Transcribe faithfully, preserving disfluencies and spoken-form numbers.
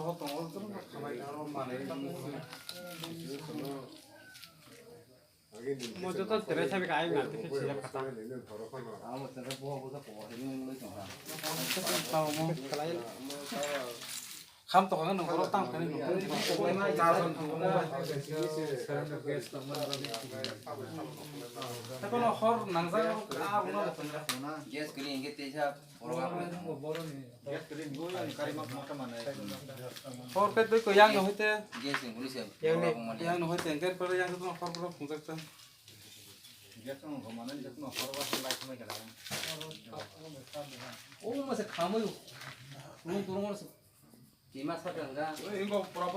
Mo joto tere sabi ka ayok na tiki sila kata. Tao mo kalai. Kham to kang nung borok tang thani nung. Tei kono hor nangjak a rung no. Gas kiri hingke teisa borok ang. Gas kiri ni goi ang kari mak mata manai. Hor khe twi ko yang no hoite. Gas ni guri se. Yang ni. Borok mani. Yang no hoite engker pore yang no hor borok phungjak ta. Gas no go manai gas no hor wa lai khmai kala. O ma se khamai. Rung turung se. Kima sa kanga. Oi, ingo pura